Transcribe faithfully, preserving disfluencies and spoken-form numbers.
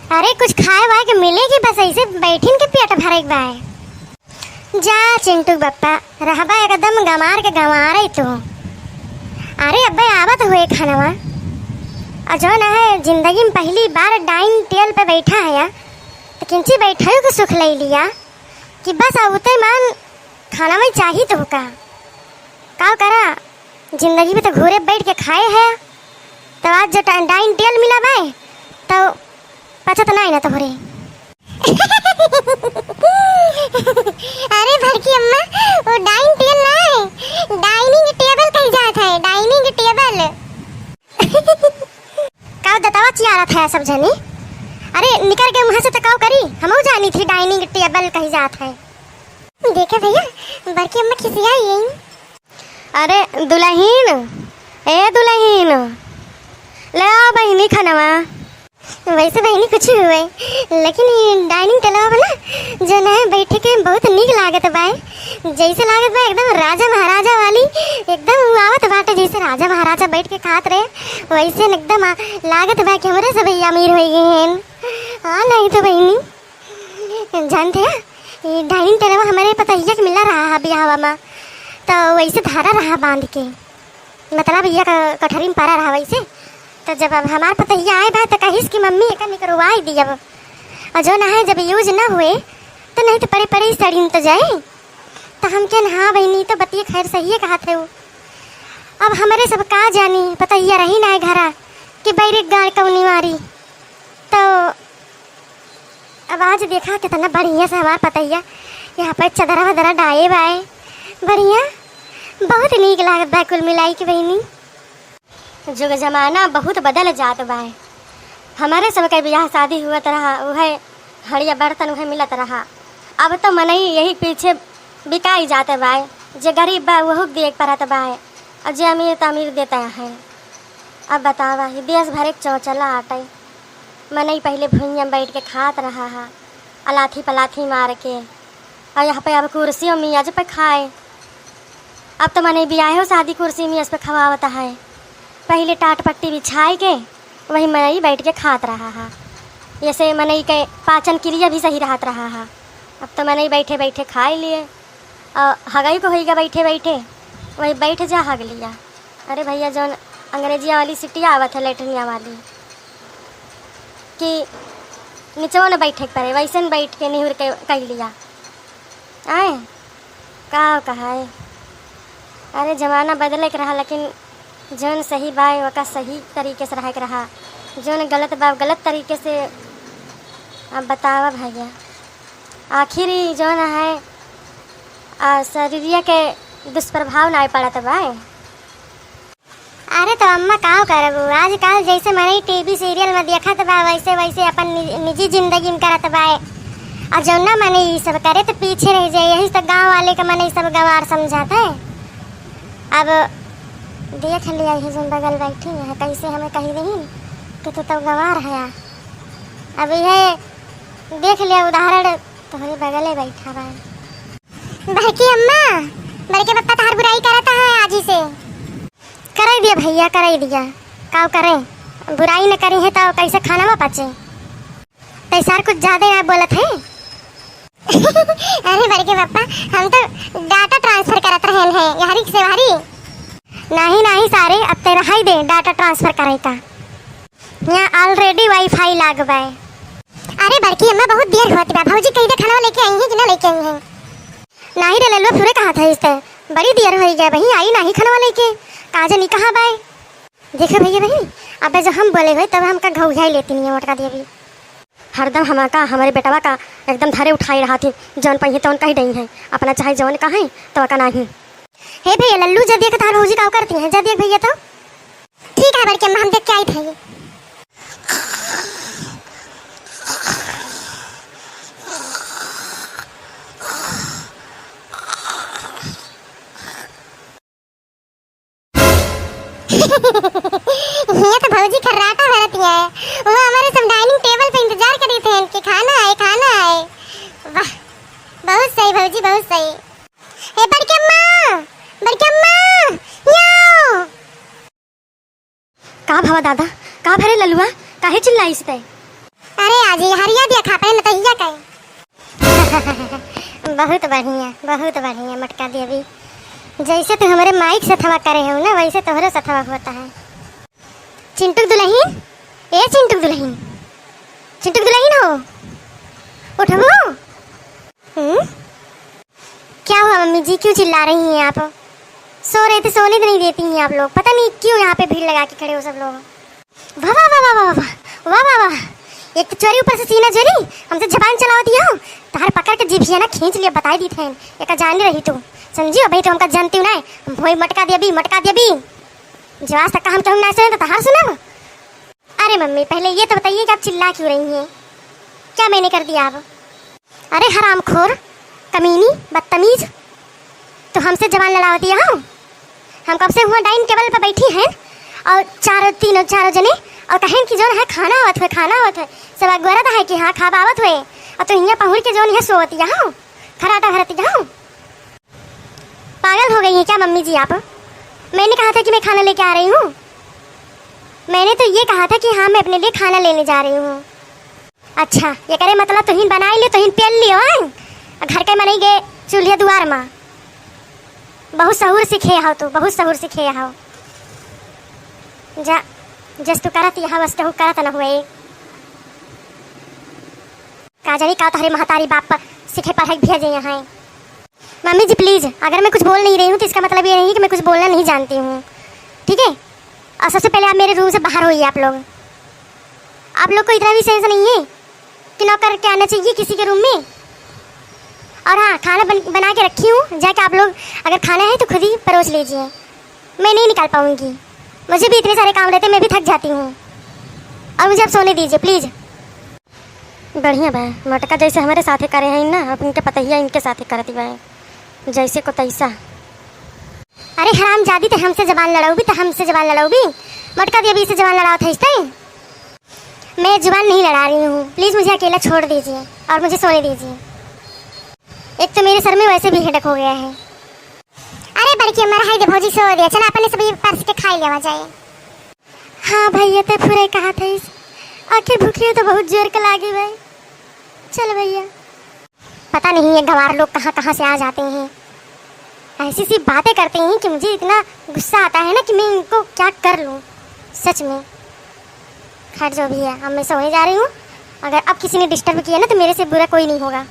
अरे, कुछ खाए वाए के मिले कि बस ऐसे बैठिन के पेट भरे के बाय? जा चिंटू बप्पा, रहबा एकदम गंवार के गंवारे तू। अरे अब्बे आवत हुए खानवा। और जो ना है, जिंदगी में पहली बार डाइनिंग टेबल पे बैठा है या, तो किंची बैठे के सुख ले लिया कि बस अवते मान खाना में चाही तो का। का करा, जिंदगी में तो घूरे बैठ के खाए है, तो आज जो डा-, डाइनिंग टेबल मिला बाय, तो पचत नाई ना तोहरे। अरे बड़की अम्मा, वो डाइनिंग टेबल ना है, डाइनिंग टेबल कही जात है, डाइनिंग टेबल। काव दतवा चियारत है सब जनी? अरे निकर के वहाँ से तो काव करी, हमहू जानी थी डाइनिंग टेबल कही जात है। देखे भैया, बड़की अम्मा खिसियाई है। अरे दुलहिन, ए दुलहिन, ले आओ बहिनी खानवा। वैसे बहिनी कुछ हुए, लेकिन ये डाइनिंग टेबल वाला जो ना है बैठे के बहुत नीक लागत बाय। जैसे लागत बा एकदम राजा महाराजा वाली, एकदम उ आवत बाटे जैसे राजा महाराजा बैठ के खात रहे, वैसे न एकदम आ-, लागत बा कि हमरे से भैया अमीर हो गए हैं। हाँ नहीं तो बहिनी, जानते हैं, ये डाइनिंग टेबल हमारे पतोहिया के मिला रहा है बियाहवा में, तो वैसे धारा रहा बांध के, मतलब ये क-, कटहरी में पड़ा रहा वैसे। तो जब अब हमार पतोहिया आए बा तो कहिस कि मम्मी एका निकरवाई दियब, और जो ना है जब यूज ना हुए तो नहीं तो पड़े पड़े ही सड़ी तो जाए। तो हम कहन हाँ बहिनी, तो बतिये खैर सही है कहत है वो। अब हमारे सब का जानी, पतोहिया रही ना है घरा कि बैरिक गाड़ कौनी मारी। तो अब आज देखा कितना बढ़िया से हमार पतैया यहाँ पर चदरा वदरा डाए बाए। बढ़िया, बहुत नीक लागत बा कुल मिलाई के बहिनी। जुग जमाना बहुत बदल जात बाए। हमारे सब के बियाह शादी हुअत रहा, उहे हड़िया बर्तन उहे मिलत रहा। अब तो मनई यही पीछे बिकाई जात बाए। जे गरीब बा वहू के देख परत बाए, और जे अमीर त अमीर देता है। अब बतावा, ये देश भर एक चौचला आटे। मनई पहिले भुइयां बैठ के खात रहा हा, अलाथी पलाथी मार के। और यहाँ पे अब कुर्सियों मेज पे खाए। अब तो मनई बियाहे शादी कुर्सी मेज पे खवावत है। पहिले टाट पट्टी बिछाए के वही मनई बैठ के खात रहा हा। ऐसे मनई के पाचन क्रिया भी सही रहत रहा हा। अब तो मनई बैठे बैठे खाए लिए और हगई को होइगा बैठे बैठे, वही बैठ जा हग लिया। अरे भैया, जौन अंग्रेजिया वाली सिटिया आवत है, लेटरिनिया वाली, कि नीचवा न बैठे के पड़े, वैसे न बैठ के निहुर के कइ लिया। आए, का कहाए? अरे, जमाना बदले के रहा, लेकिन जौन सही बा, ओका सही तरीके से रहे के रहा, जौन गलत बा, गलत तरीके से। अब बतावा भैया, आखिर ई जौन है, आ, शरीरिया के दुष्प्रभाव नाय पड़त बा। अरे तो अम्मा, काव करबू, आजकल जैसे मनई टीवी सीरियल में देखत बा, वैसे वैसे अपन नि-, निजी जिंदगी में करत बा। और जौना मनई ई सब करे तो पीछे रह जाए। यही तो गांव वाले के मनई सब गंवार समझत है। अब देख लिया, यही जौन बगल बैठी है, कैसे हमें कही रही कि तू तो गंवार है। अब यह देख लिया उदाहरण, तोहरे बगले बैठा बा। बड़की अम्मा, बड़के पप्पा तहार बुराई करत है आज ही से। कराई दिया भैया, कराई दिया। काव करें, बुराई न करी है तो कैसे खाना में पचे? तै सार कुछ ज्यादा ना बोलत है। अरे बड़के पप्पा, हम तो data transfer करत रहन है, यहरी से वहरी। नहीं, नहीं सारे, अब ते रहाई दे data transfer करे का। यहाँ already WiFi लाग बाय। अरे बड़की अम्मा, बहुत देर होत बा, भौजी कही दे खाना लेके आई है कि ना लेके आई है? नाही रे ललुआ, पूरे कहा था इस ते, बड़ी देर होई गया बही, आई नाही खाना लेके, का जानी कहाँ बाय। देखो भैया बही, अबे जो हम बोले हुए तब हमका घौघाई लेती नहीं है मोटका देवी। हरदम हमाका, हमारे बेटवा का एकदम धरे उठाई रहा थी, जौन पहिए तौन कही डई है, अपना चाहे जौन कहे तो का नाही। हे भैया लल्लू, जा देख तार भौजी का करती हैं, जा देख भैया तो। ठीक है बड़की अम्मा, हम देख के आई थे। ये तो भौजी खर्राटा भरत है, वो हमारे सब dining table पे इंतजार करी थे इनके, खाना आए, खाना आए। वाह, बहुत सही भौजी, बहुत सही। ए बड़की अम्मा, बड़की अम्मा, यो। का भवा दादा, का भरे ललुआ, काहे चिल्लाइस तै? अरे आज ये हरिया दिया खा पे न तो हिया कहे। बहुत बढ़िया, बहुत बढ़िया मटका देवी। जैसे तू हमरे माई के सथवा करे हो ना, वैसे तोहरे सथवा होता है। चिंटू दुल्हन, ए चिंटू दुल्हन, चिंटू दुल्हन हो, उठबो? हम्म? क्या हुआ मम्मी जी, क्यों चिल्ला रही हैं आप? सो रहे थे, सोने तो नहीं देती हैं आप लोग। पता नहीं क्यों यहाँ पे भीड़ लगा के खड़े हो सब लोग। वाह, वाह, वाह। एक तो चोरी ऊपर से सीना चोरी, हमसे जबान चलावत हो। तोहर पकड़ के जीभिया ना खींच लिया, बताई दी थे। एक जान रही तू, समझियो भाई, तू हमका जानती हो ना। हम भोई मटका देबी, मटका देबी। जवाब तक हम कहूँ ना सुने तो तोहार सुनब। अरे मम्मी, पहले ये तो बताइए कि आप चिल्ला क्यों रही हैं? क्या मैंने कर दिया अब? अरे हरामखोर, कमीनी, बदतमीज, तो हमसे जबान लड़ावती हो? हम कब से हुआ डाइनिंग टेबल पर बैठी हैं और चारों, तीनों, चारों जने और कहें कि जो है खाना आवत हुए, खाना आवत हुए, सब अगोरत है कि हाँ खाब आवत हुए, और तो यहाँ पहुँच के जो है सोवती हो, खराटा भरती हो। पागल हो गई हैं क्या मम्मी जी आप? मैंने कहा था कि मैं खाना लेके आ रही हूँ? मैंने तो ये कहा था कि हाँ, मैं अपने लिए खाना लेने जा रही हूँ। अच्छा, ये करे मतलब तुहिन बनाई लियो, तुहिन पेल लियो, हैं? आ घर के मनई गे चूल्हे दुआर मा। बहुत सहूर सीखे हो तू, बहुत सहूर सीखे हो। जा, जस तू करत यहाँ बस केहू करत न हुए। का जानी का तोहरे महतारी बाप पर सीखे पढ़ाई भेजे यहाँ। मम्मी जी प्लीज, अगर मैं कुछ बोल नहीं रही हूँ तो इसका मतलब ये नहीं कि मैं कुछ बोलना नहीं जानती हूँ, ठीक है? और सबसे पहले आप मेरे रूम से बाहर होइए आप लोग। आप लोग को इतना भी सेंस नहीं है कि नौकर के आना चाहिए किसी के रूम में। और हाँ, खाना बन, बना के रखी हूँ, जाके आप लोग अगर खाना है तो खुद ही परोस लीजिए, मैं नहीं निकाल पाऊँगी। मुझे भी इतने सारे काम रहते हैं, मैं भी थक जाती हूँ। और मुझे अब सोने दीजिए प्लीज। बढ़िया बा, मटका जैसे हमरे साथे करे हैं ना, अब इनके पतहिया इनके साथे करती बा, जैसे को तैसा। अरे हरामजादी, ते हमसे जबान लड़ाउबी, ते हमसे जबान लड़ाउबी। मटका देवी से जबान लड़ावत है इसते। मैं जुबान नहीं लड़ा रही हूँ, प्लीज मुझे अकेला छोड़ दीजिए और मुझे सोने दीजिए। एक तो मेरे सर में वैसे भी हेडेक हो गया है। अरे बड़की अम्मा, रहाई दे भौजी, सो दे, चला अपने सभी परस के खाई लेवा जाए। हाँ भैया, ते पूरे कहा थे, आखिर भूखियो तो बहुत जोर के लागी भाई। चल भैया। पता नहीं ये गंवार लोग कहाँ कहाँ से आ जाते हैं, ऐसी सी बातें करते हैं कि मुझे इतना गुस्सा आता है ना कि मैं इनको क्या कर लूँ सच में। खैर जो भी है, अब मैं सोने जा रही हूँ। अगर अब किसी ने डिस्टर्ब किया ना तो मेरे से बुरा कोई नहीं होगा।